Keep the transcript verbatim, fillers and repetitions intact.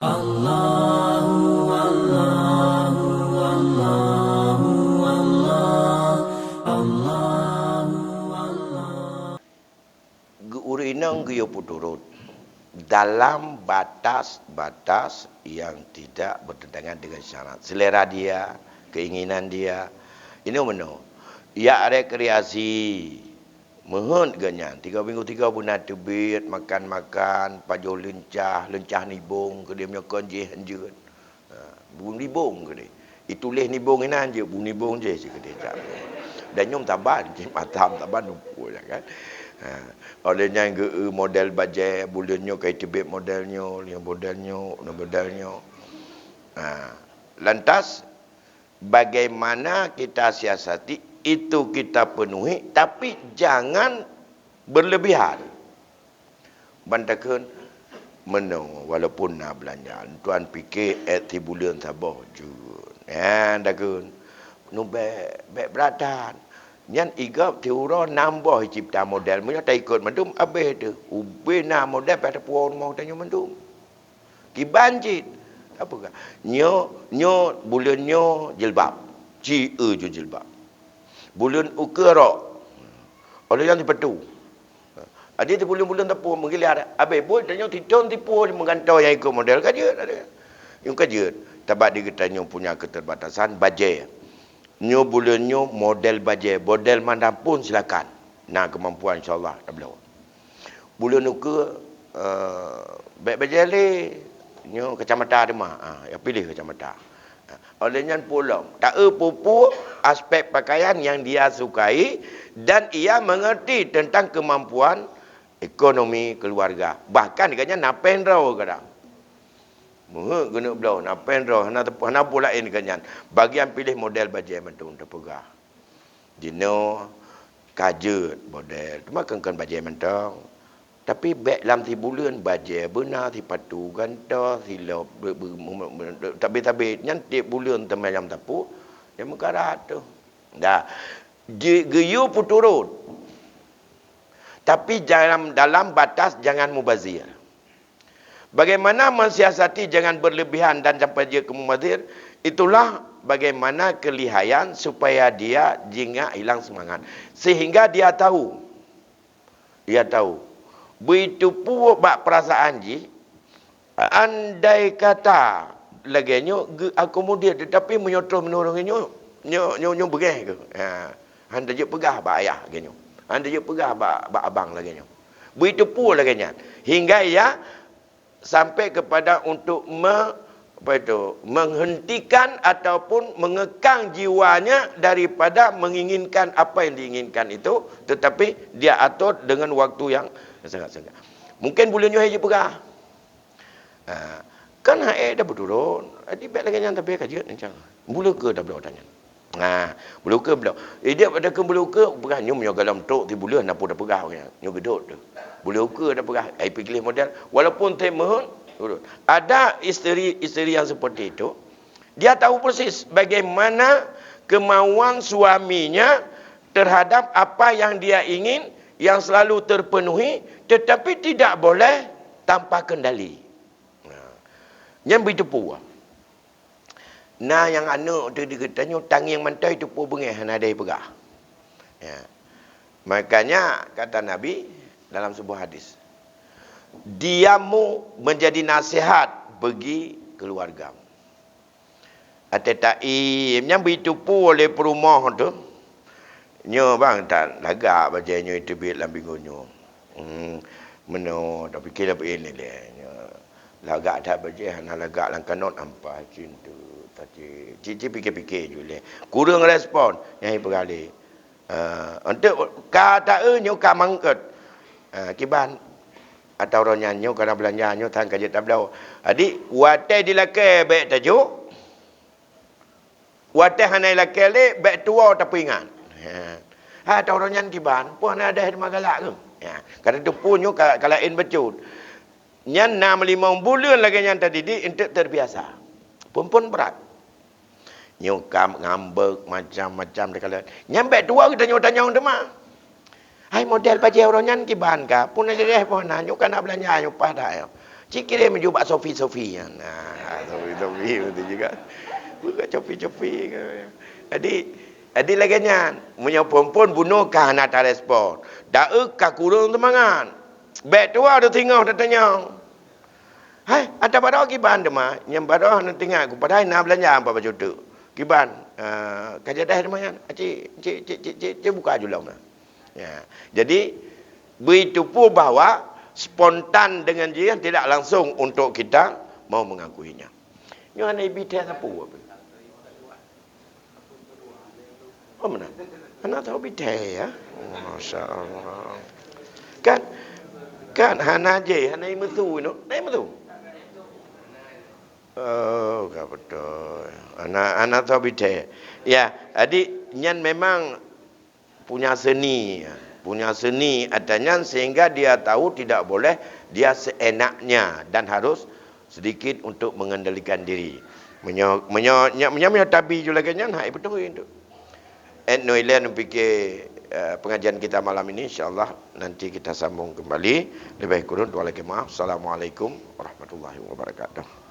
Allahu, Allahu, Allahu, Allah, Allahu, Allah. Geu-, ureueng inong geuyue peuturot dalam batas-batas yang tidak bertentangan dengan syarat. Selera dia, keinginan dia. Inoe meunoe, jak rekreasi, meuheuet geuh nyan. Tiga minggu tiga beuna teubiet, makan-makan, pajoh leuncah, leuncah nibong, keudeh meunyoe kon jih hanjeuet. Ha, bu nibong keudeh. Ituléh nibong inan jeuet, bu nibong jih cit keudeh jak. Dan nyoe saban, cit matam saban numpuk jak kan. Ha, oleh nyan geu-, model bajée, buleuen nyoe ka iteubiet model nyoe, nyoe model nyoe, nyoe model nyoe. Ha, lantas, bagaimana kita siasati, itu kita penuhi, tapi jangan berlebihan. Ban takheun, meunoe walaupun na beulanja, tuan pike ék sibuleuen saboh jeuet. Nyan takheun, nyoe bék, bék brat that. Nyan igab siuroe nam boh icipta model. Meunyoe taikot mandum, abéh teuh. Ubé na model payah tapuwoe rumoh tanyoe mandum. Kiban cit. Apa kah? Nyoe, nyoe buleuen nyoe jilbab. Ci e ju jilbab. Buleuen ukeue rok. Oleh nyan sipatu. Adak di buleuen-buleuen teupeu meugilar. Abéh buet tanyoe titôn tipu meugantoe nyang ikot model ka jeuet. Nyang ka jeuet. Sabab di geutanyoe punya keterbatasan bajée. Nyoe buleuen nyoe model bajée, model manapun silakan. Na keumampuan insya Allah tabloe. Buleuen ukeue, eh, bék bajée lé, nyoe kacamata teuma, ah, ya piléh kacamata. Ah, oleh nyan peue lom, taeu peue-peue aspek pakaian yang dia sukai dan ia mengerti tentang kemampuan ekonomi keluarga. Bahkan gobnyan na péng droe kadang. Meuheuet geuneuk bloe, na péng droe, hana teup-, hana peue laén gobnyan. Bagian piléh model bajée mantong teupeugah. Jinoe ka jeuet model, teuma kon, kon bajée mantong. Tapi bék lam sibuleuen bajée beuna, sipatu gantoe, silop be-, be-, be-, be-, tabe-tabe. Nyan tieb buleuen teuma lam sapeue, nyan meukarat teuh. Dah, ge-, geuyue peuturot. Tapi dalam, dalam batas jangan mubazir. Bagaimana mensiasati jangan berlebihan dan sampai jeuet keu mubazir, itulah bagaimana kelihaian supaya dia jingat hilang semangat. Sehingga dia tahu, dia tahu, beuteupeue bak perasaan jih, andai kata lagée nyoe geuakomodir, tetapi meunyoe troh meunurot nyoe, nyoe, nyoe, nyoe beungéh keuh. Ha, hana jeuet peugah bak ayah lagée nyoe. Hana jeuet peugah bak, bak abang lagée nyoe. Beuteupeue lagée nyan. Hingga ia sampai kepada untuk me-, apa itu, menghentikan ataupun mengekang jiwanya daripada menginginkan apa yang diinginkan itu, tetapi dia atur dengan waktu yang sangat singkat. Mungkin buleuen nyoe hana jipeugah. Ha, kan hai dah beutulon, jadi bék lagée nyan tapi ka jeuet ncang. Buleuen ukeue tabloe tanyan. Nah, buleuen ukeue bloe. Eh, dia pada keu buleuen ukeue, peugah nyoe meunyoe golom trok sibuleuen na peue tapeugah, nyoe geudok tu. Buleuen ukeue tapeugah, ai piléh model, walaupun tem meuheuet, ada isteri-isteri yang seperti itu, dia tahu persis bagaimana kemauan suaminya terhadap apa yang dia ingin, yang selalu terpenuhi, tetapi tidak boleh tanpa kendali. Nah, nyan beuteupeue. Na nyang aneuk teuh di geutanyoe tangieng mantong teupeue beungéh hana deuh peugah. Ya. Makanya kata Nabi dalam sebuah hadis, "Diammu menjadi nasihat bagi keluargamu." Até taim nyang beuteupeue lé peurumoh teuh, Nyoe bang that lagak bajée nyoe iteubiet lam bingoe nyoe. Hmm, meunoe tapike lam ini lé. Nyoe lagak that bajée hana lagak lam kanot ampai cit tu. Tapi cit-cit pike-pike ju lé. Kureueng respon nyang ipeugah lé. Ah, untuk ka taeu nyoe ka mangkot. Ah, kiban atau roh nyan nyoe kana beulanja nyoe tan ka jeuet tabloe. Jadi watée dilakée bék tajok. Watée hana ilakée lé, bék tuwoe tapeuingat. Ha. Ha, tau roh nyan kiban, peue hana deuh teuma galak keuh. Ya, ka tateupeue nyoe ka, ka laén bacut. Nyan na meulimong buleuen lagée nyan tadidik eunteuk teubiasa. Phon-phon brat. Nyoe ka ngambek macam-macam dikalon. Nyan bék tuwoe geutanyong-tanyong teuma. Hai model bajée uroe nyan kiban ka, pun na jadeh pun na, nyoe ka na beulanja nyoe paih dak nyoe. Ci kirém ju bak Sofi-Sofi nyan. Nah, Sofi-Sofi beutôi juga. Bukan Cofi-Cofi. Jadi, jadi lagèe nyan, meunyoe phôn-phôn bunoe ka hana tarespon, daeu ka kureueng seumangat. Bèk tuwoe teusingoh tatanyong. Hai, ata baroe kiban teuma, nyang baroe hana teuingat ku, padahai na beulanja empat bacut teuk. Kiban, eh, ka jadeh teuma nyan. Ci, ci, ci, ci, ci, ci buka julong na. Ya. Jadi, begitu pun bahwa spontan dengan jih tidak langsung untuk kita mau mengakuinya. Nyoe hana ibi thèe sapeue apa? Oh, mana? Hana tho ibi thèe, ya. Masya Allah. Kan, kan hana jih, hana imeusu inoe. Hana imeusu. Oh, ka beutôi. Hana, hana tho ibi thèe. Ya, jadi nyan memang punya seni, ya. Punya seni ata nyan sehingga dia tahu tidak boleh dia seenaknya dan harus sedikit untuk mengendalikan diri. Meunyoe, meunyoe, nya-, meunyoe, meunyoe tabi ju lagèe nyan, hai beutôi tu. Et nyoe ilèe neupike, eh, pengajian kita malam ini, insyaallah nanti kita sambung kembali. Lebih kurang, dua lagi maaf. Assalamualaikum warahmatullahi wabarakatuh.